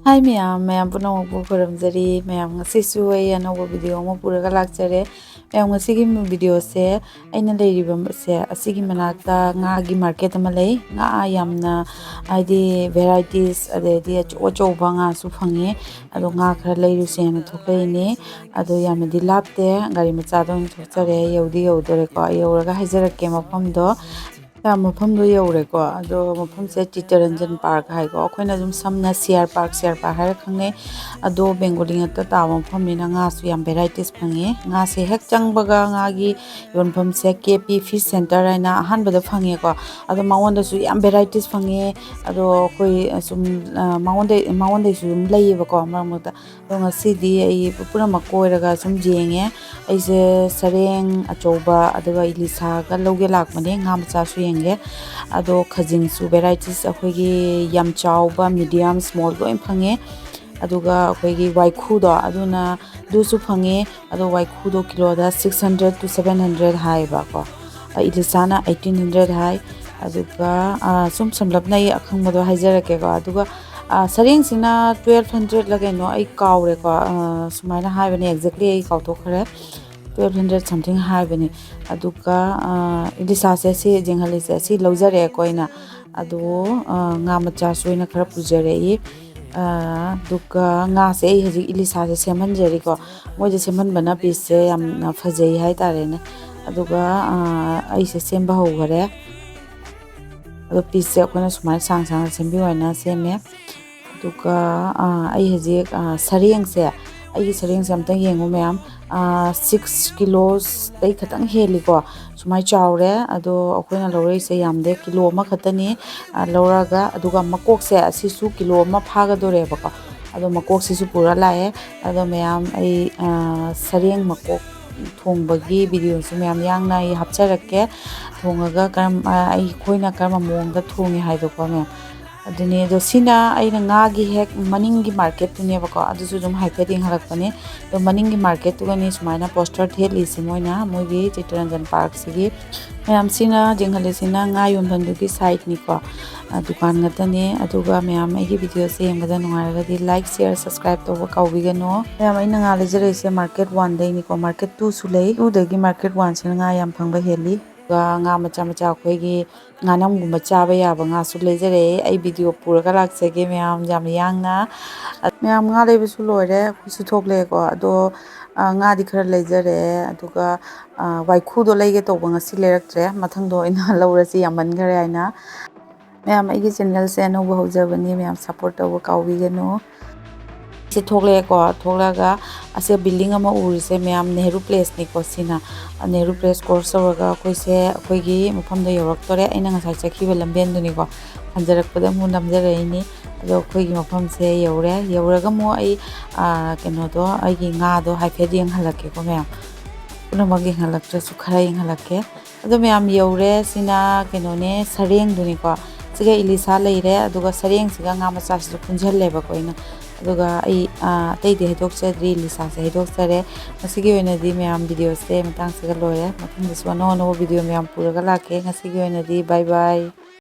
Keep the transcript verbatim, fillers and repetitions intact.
ꯍꯥꯏ ꯃꯌꯥꯝ, ꯃꯌꯥꯝ ꯄꯨꯝꯅꯃꯛꯄꯨ ꯈꯨꯔꯨꯝꯖꯔꯤ꯫ ꯃꯌꯥꯝ, ꯉꯁꯤꯁꯨ ꯑꯩ ꯑꯅꯧꯕ ꯚꯤꯗꯤꯑꯣ ꯑꯃ ꯄꯨꯔꯒ ꯂꯥꯛꯆꯔꯦ꯫ ꯃꯌꯥꯝ, ꯉꯁꯤꯒꯤ ꯚꯤꯗꯤꯑꯣꯁꯦ ꯑꯩꯅ ꯂꯩꯔꯤꯕꯁꯦ ꯑꯁꯤꯒꯤ ꯃꯅꯥꯛꯇ ꯉꯥꯒꯤ ꯃꯥꯔꯀꯦꯠ ꯑꯃ ꯂꯩ꯫ ꯉꯥ ꯌꯥꯝꯅ, ꯍꯥꯏꯗꯤ, ꯚꯦꯔꯥꯏꯇꯤꯁ, ꯑꯗꯩꯗꯤ ꯑꯆꯧ ꯑꯆꯧꯕ ꯉꯥꯁꯨ ꯐꯪꯉꯤ꯫ ꯑꯗꯣ ꯉꯥ ꯈꯔ ꯂꯩꯔꯨꯁꯦꯅ ꯊꯣꯛꯂꯛꯏꯅꯦ꯫ ꯑꯗꯣ ꯌꯥꯝꯅꯗꯤ ꯂꯥꯞꯇꯦ, ꯒꯥꯔꯤ ꯃꯆꯥꯗ ꯑꯣꯏꯅ ꯊꯣꯛꯆꯔꯦ꯫ ꯌꯧꯗꯤ ꯌꯧꯗꯣꯔꯦꯀꯣ, ꯌꯧꯔꯒ ꯍꯥꯏꯖꯔꯛꯀꯦ ꯃꯐꯝꯗꯣ꯫ ꯃꯐꯝꯗꯣ ꯌꯧꯔꯦꯀꯣ꯫ ꯑꯗꯣ ꯃꯐꯝꯁꯦ ꯆꯤꯇꯔꯟꯖꯟ ꯄꯥꯔꯛ ꯍꯥꯏꯀꯣ, ꯑꯩꯈꯣꯏꯅ ꯑꯗꯨꯝ ꯁꯝꯅ C R park, C R park ꯍꯥꯏꯔ ꯈꯪꯅꯩ꯫ ꯑꯗꯣ ꯕꯦꯡꯒꯣꯂꯤ ꯉꯥꯛꯇ ꯇꯥꯕ ꯃꯐꯝꯅꯤꯅ ꯉꯥꯁꯨ ꯌꯥꯝ ꯚꯦꯔꯥꯏꯇꯤꯁ ꯐꯪꯉꯦ꯫ ꯉꯥꯁꯦ ꯍꯦꯛ ꯆꯪꯕꯒ ꯉꯥꯒꯤ ꯌꯣꯟꯐꯝꯁꯦ ꯀꯦ ꯄꯤ ꯐꯤꯁ ꯁꯦꯟꯇꯔ ꯍꯥꯏꯅ ꯑꯍꯥꯟꯕꯗ ꯐꯪꯉꯦꯀꯣ꯫ ꯑꯗꯣ ꯃꯉꯣꯟꯗꯁꯨ ꯌꯥꯝ ꯚꯦꯔꯥꯏꯇꯤꯁ ꯐꯪꯉꯦ꯫ ꯑꯗꯣ ꯑꯩꯈꯣꯏ, ꯑ, ꯁꯨꯝ, ꯑ, ꯃꯉꯣꯟꯗꯩ, ꯃꯉꯣꯟꯗꯩꯁꯨ ꯑꯗꯨꯝ ꯂꯩꯌꯦꯕꯀꯣ ꯃꯔꯛ ꯃꯔꯛꯇ꯫ ꯑꯗꯣ ꯉꯁꯤꯗꯤ ꯑꯩ ꯄꯨꯝꯅꯃꯛ ꯀꯣꯏꯔꯒ ꯁꯨꯝ ꯌꯦꯡꯉꯦ꯫ ꯑꯩꯁꯦ ꯁꯔꯦꯡ ꯑꯆꯧꯕ ꯑꯗꯨꯒ ꯏꯂꯤꯁꯥꯒ ꯂꯧꯒꯦ ꯂꯥꯛꯄꯅꯦ, ꯉꯥ ꯃꯆꯥꯁꯨ ꯌꯦꯡꯒꯦ꯫ ꯑꯗꯣ ꯈꯖꯤꯡꯁꯨ ꯚꯦꯔꯥꯏꯇꯤꯁ ꯑꯩꯈꯣꯏꯒꯤ ꯌꯥꯝ ꯆꯥꯎꯕ, ꯃꯤꯗꯤꯌꯝ, ꯁ꯭ꯃꯣꯜ ꯂꯣꯏ ꯐꯪꯉꯦ꯫ ꯑꯗꯨꯒ ꯑꯩꯈꯣꯏꯒꯤ ꯋꯥꯏꯈꯨꯗꯣ, ꯑꯗꯨꯅ, ꯑꯗꯨꯁꯨ ꯐꯪꯉꯦ꯫ ꯑꯗꯣ ꯋꯥꯏꯈꯨꯗꯣ ꯀꯤꯂꯣꯗ six hundred to seven hundred ꯍꯥꯏꯌꯦꯕꯀꯣ꯫ ꯑ, ꯏꯂꯤꯁꯥꯅ eighteen hundred ꯍꯥꯏ꯫ ꯑꯗꯨꯒ, ꯑ, ꯁꯨꯝ ꯁꯝꯂꯞꯅ ꯑꯩ ꯑꯈꯪꯕꯗꯣ ꯍꯥꯏꯖꯔꯛꯀꯦꯀꯣ꯫ ꯑꯗꯨꯒ, ꯑ, ꯁꯔꯦꯡꯁꯤꯅ twelve hundredꯂ ꯀꯩꯅꯣ, ꯑꯩ ꯀꯥꯎꯔꯦꯀꯣ꯫ ꯑ, ꯁꯨꯃꯥꯏꯅ ꯍꯥꯏꯕꯅꯦ, exactly ꯑꯩ ꯀꯥꯎꯊꯣꯛꯈ꯭ꯔꯦ꯫ Twelve hundred something ꯍꯥꯏꯕꯅꯤ꯫ ꯑꯗꯨꯒ, ꯑ, ꯏꯂꯤꯁꯥꯁꯦ ꯁꯤ ꯌꯦꯡꯍꯜꯂꯤꯁꯦ, ꯁꯤ ꯂꯧꯖꯔꯦꯀꯣ ꯑꯩꯅ꯫ ꯑꯗꯣ, ꯑ, ꯉꯥ ꯃꯆꯥꯁꯨ ꯑꯩꯅ ꯈꯔ ꯄꯨꯖꯔꯛꯏ꯫ ꯑ, ꯑꯗꯨꯒ ꯉꯥꯁꯦ ꯑꯩ ꯍꯧꯖꯤꯛ ꯏꯂꯤꯁꯥꯁꯦ ꯁꯦꯝꯍꯟꯖꯔꯤꯀꯣ꯫ ꯃꯣꯏꯁꯦ ꯁꯦꯝꯍꯟꯕꯅ ꯄꯤꯁꯁꯦ ꯌꯥꯝꯅ ꯐꯖꯩ ꯍꯥꯏꯇꯥꯔꯦꯅꯦ꯫ ꯑꯗꯨꯒ, ꯑ, ꯑꯩꯁꯦ ꯁꯦꯝꯕ ꯍꯧꯈꯔꯦ꯫ ꯑꯗꯣ ꯄꯤꯁꯁꯦ ꯑꯩꯈꯣꯏꯅ ꯁꯨꯃꯥꯏꯅ ꯁꯥꯡ ꯁꯥꯡꯅ ꯁꯦꯝꯕꯤꯌꯨ ꯍꯥꯏꯅ ꯁꯦꯝꯃꯦ꯫ ꯑꯗꯨꯒ, ꯑ, ꯑꯩ ꯍꯧꯖꯤꯛ, ꯑ, ꯁꯔꯦꯡꯁꯦ, ꯑꯩꯒꯤ ꯁꯔꯦꯡꯁꯦ ꯑꯝꯇ ꯌꯦꯡꯉꯨ ꯃꯌꯥꯝ꯫ ꯑ, six kilos ꯗꯩ ꯈꯤꯇꯪ ꯍꯦꯜꯂꯤꯀꯣ꯫ ꯁꯨꯃꯥꯏꯅ ꯆꯥꯎꯔꯦ꯫ ꯑꯗꯣ ꯑꯩꯈꯣꯏꯅ ꯂꯧꯔꯛꯏꯁꯦ ꯌꯥꯝꯗꯦ, ꯀꯤꯂꯣ ꯑꯃꯈꯛꯇꯅꯤ, ꯑ, ꯂꯧꯔꯛꯑꯒ꯫ ꯑꯗꯨꯒ ꯃꯀꯣꯛꯁꯦ ꯑꯁꯤꯁꯨ ꯀꯤꯂꯣ ꯑꯃ ꯐꯥꯒꯗꯣꯔꯦꯕꯀꯣ꯫ ꯑꯗꯣ ꯃꯀꯣꯛꯁꯤꯁꯨ ꯄꯨꯔ ꯂꯥꯛꯑꯦ꯫ ꯑꯗꯣ ꯃꯌꯥꯝ, ꯑꯩ, ꯑ, ꯁꯔꯦꯡ ꯃꯀꯣꯛ ꯊꯣꯡꯕꯒꯤ ꯚꯤꯗꯤꯑꯣꯁꯨ ꯃꯌꯥꯝ ꯌꯥꯡꯅ ꯑꯩ ꯍꯥꯞꯆꯔꯛꯀꯦ꯫ ꯊꯣꯡꯉꯒ ꯀꯔꯝ, ꯑ, ꯑꯩꯈꯣꯏꯅ ꯀꯔꯝꯕ ꯃꯑꯣꯡꯗ ꯊꯣꯡꯉꯦ ꯍꯥꯏꯗꯣꯀꯣ ꯃꯌꯥꯝ꯫ ꯑꯗꯨꯅꯦ꯫ ꯑꯗꯣ ꯁꯤꯅ ꯑꯩꯅ ꯉꯥꯒꯤ ꯍꯦꯛ ꯃꯅꯤꯡꯒꯤ ꯃꯥꯔꯀꯦꯠꯇꯨꯅꯦꯕꯀꯣ, ꯑꯗꯨꯁꯨ ꯑꯗꯨꯝ ꯍꯥꯏꯐꯦꯠ ꯌꯦꯡꯍꯜꯂꯛꯄꯅꯦ꯫ ꯑꯗꯣ ꯃꯅꯤꯡꯒꯤ ꯃꯥꯔꯀꯦꯠꯇꯨꯒꯅꯤ ꯁꯨꯃꯥꯏꯅ ꯄꯣꯁꯇꯔ ꯊꯦꯠꯂꯤꯁꯦ ꯃꯣꯏꯅ, ꯃꯣꯏꯒꯤ ꯆꯤꯇꯔꯟꯖꯟ ꯄꯥꯔꯛꯁꯤꯒꯤ꯫ ꯃꯌꯥꯝꯁꯤꯅ ꯌꯦꯡꯍꯜꯂꯤꯁꯤꯅ ꯉꯥ ꯌꯣꯟꯐꯝꯗꯨꯒꯤ ꯁꯥꯏꯠꯅꯤꯀꯣ, ꯑ, ꯗꯨꯀꯥꯟ ꯉꯥꯛꯇꯅꯦ꯫ ꯑꯗꯨꯒ ꯃꯌꯥꯝ ꯑꯩꯒꯤ ꯚꯤꯗꯤꯑꯣꯁꯦ ꯌꯦꯡꯕꯗ ꯅꯨꯡꯉꯥꯏꯔꯒꯗꯤ ꯂꯥꯏꯛ, ꯁꯤꯌꯔ, ꯁꯕꯁꯀ꯭ꯔꯥꯏꯕ ꯇꯧꯕ ꯀꯥꯎꯕꯤꯒꯅꯨ꯫ ꯃꯌꯥꯝ, ꯑꯩꯅ ꯉꯥ ꯂꯩꯖꯔꯛꯏꯁꯦ ꯃꯥꯔꯀꯦꯠ ꯋꯥꯟꯗꯩꯅꯤꯀꯣ, ꯃꯥꯔꯀꯦꯠ ꯇꯨꯁꯨ ꯂꯩ꯫ ꯇꯨꯗꯒꯤ ꯃꯥꯔꯀꯦꯠ ꯋꯥꯟꯁꯤꯅ ꯉꯥ ꯌꯥꯝ ꯐꯪꯕ ꯍꯦꯜꯂꯤ꯫ ꯑꯗꯨꯒ ꯉꯥ ꯃꯆꯥ ꯃꯆꯥ ꯑꯩꯈꯣꯏꯒꯤ ꯉꯥꯅꯝꯒꯨꯝꯕ ꯆꯥꯕ ꯌꯥꯕ ꯉꯥꯁꯨ ꯂꯩꯖꯔꯛꯑꯦ꯫ ꯑꯩ ꯚꯤꯗꯤꯑꯣ ꯄꯨꯔꯒ ꯂꯥꯛꯆꯒꯦ ꯃꯌꯥꯝ, ꯌꯥꯝ ꯌꯥꯡꯅ꯫ ꯃꯌꯥꯝ, ꯉꯥ ꯂꯩꯕꯁꯨ ꯂꯣꯏꯔꯦ, ꯑꯩꯈꯣꯏꯁꯨ ꯊꯣꯛꯂꯛꯑꯦꯀꯣ꯫ ꯑꯗꯣ, ꯑ, ꯉꯥꯗꯤ ꯈꯔ ꯂꯩꯖꯔꯛꯑꯦ꯫ ꯑꯗꯨꯒ, ꯑ, ꯋꯥꯏꯈꯨꯗꯣ ꯂꯩꯒꯦ ꯇꯧꯕ, ꯉꯁꯤ ꯂꯩꯔꯛꯇ꯭ꯔꯦ, ꯃꯊꯪꯗ ꯑꯣꯏꯅ ꯂꯧꯔꯁꯤ, ꯌꯥꯝꯃꯟꯈꯔꯦ ꯍꯥꯏꯅ꯫ ꯃꯌꯥꯝ, ꯑꯩꯒꯤ ꯆꯦꯅꯦꯜꯁꯦ ꯑꯅꯧꯕ ꯍꯧꯖꯕꯅꯤ, ꯃꯌꯥꯝ ꯁꯞꯄꯣꯔꯠ ꯇꯧꯕ ꯀꯥꯎꯕꯤꯒꯅꯨ꯫ ꯁꯤ ꯊꯣꯛꯂꯛꯑꯦꯀꯣ, ꯊꯣꯛꯂꯛꯑꯒ ꯑꯁꯦ ꯕꯤꯜꯗꯤꯡ ꯑꯃ ꯎꯔꯤꯁꯦ ꯃꯌꯥꯝ, ꯅꯦꯍꯔꯨ ꯄ꯭ꯂꯦꯁꯅꯤꯀꯣ ꯁꯤꯅ꯫ ꯅꯦꯍꯔꯨ ꯄ꯭ꯂꯦꯁ ꯀ꯭ꯔꯣꯁ ꯇꯧꯔꯒ ꯑꯩꯈꯣꯏꯁꯦ ꯑꯩꯈꯣꯏꯒꯤ ꯃꯐꯝꯗ ꯌꯧꯔꯛꯇꯣꯔꯦ꯫ ꯑꯩꯅ ꯉꯁꯥꯏ ꯆꯠꯈꯤꯕ ꯂꯝꯕꯦꯟꯗꯨꯅꯤꯀꯣ, ꯍꯟꯖꯔꯛꯄꯗ ꯑꯃꯨꯛ ꯅꯝꯖꯔꯛꯏꯅꯤ꯫ ꯑꯗꯣ ꯑꯩꯈꯣꯏꯒꯤ ꯃꯐꯝꯁꯦ ꯌꯧꯔꯦ꯫ ꯌꯧꯔꯒ ꯑꯃꯨꯛ ꯑꯩ, ꯑ, ꯀꯩꯅꯣꯗꯣ, ꯑꯩꯒꯤ ꯉꯥꯗꯣ ꯍꯥꯏꯐꯦꯠ ꯌꯦꯡꯍꯜꯂꯛꯀꯦꯀꯣ ꯃꯌꯥꯝ꯫ ꯄꯨꯝꯅꯃꯛ ꯌꯦꯡꯍꯜꯂꯛꯇ꯭ꯔꯁꯨ ꯈꯔ ꯌꯦꯡꯍꯜꯂꯛꯀꯦ꯫ ꯑꯗꯣ ꯃꯌꯥꯝ, ꯌꯧꯔꯦ꯫ ꯁꯤꯅ ꯀꯩꯅꯣꯅꯦ, ꯁꯔꯦꯡꯗꯨꯅꯤꯀꯣ꯫ ꯁꯤꯒ ꯏꯂꯤꯁꯥ ꯂꯩꯔꯦ, ꯑꯗꯨꯒ ꯁꯔꯦꯡꯁꯤꯒ ꯉꯥ ꯃꯆꯥꯁꯤꯁꯨ ꯄꯨꯟꯁꯤꯜꯂꯦꯕꯀꯣ ꯑꯩꯅ꯫ ꯑꯗꯨꯒ ꯑꯩ, ꯑ, ꯑꯇꯩꯗꯤ ꯍꯩꯗꯣꯛꯆꯗ꯭ꯔꯤ, ꯏꯂꯤꯁꯥꯁꯦ ꯍꯩꯗꯣꯛꯆꯔꯦ꯫ ꯉꯁꯤꯒꯤ ꯑꯣꯏꯅꯗꯤ ꯃꯌꯥꯝ, ꯚꯤꯗꯤꯑꯣꯁꯦ ꯃꯇꯥꯡꯁꯤꯒ ꯂꯣꯏꯔꯦ꯫ ꯃꯊꯪꯗꯁꯨ ꯑꯅꯧ ꯑꯅꯧꯕ ꯚꯤꯗꯤꯑꯣ ꯃꯌꯥꯝ ꯄꯨꯔꯒ ꯂꯥꯛꯀꯦ꯫ ꯉꯁꯤꯒꯤ ꯑꯣꯏꯅꯗꯤ bye bye꯫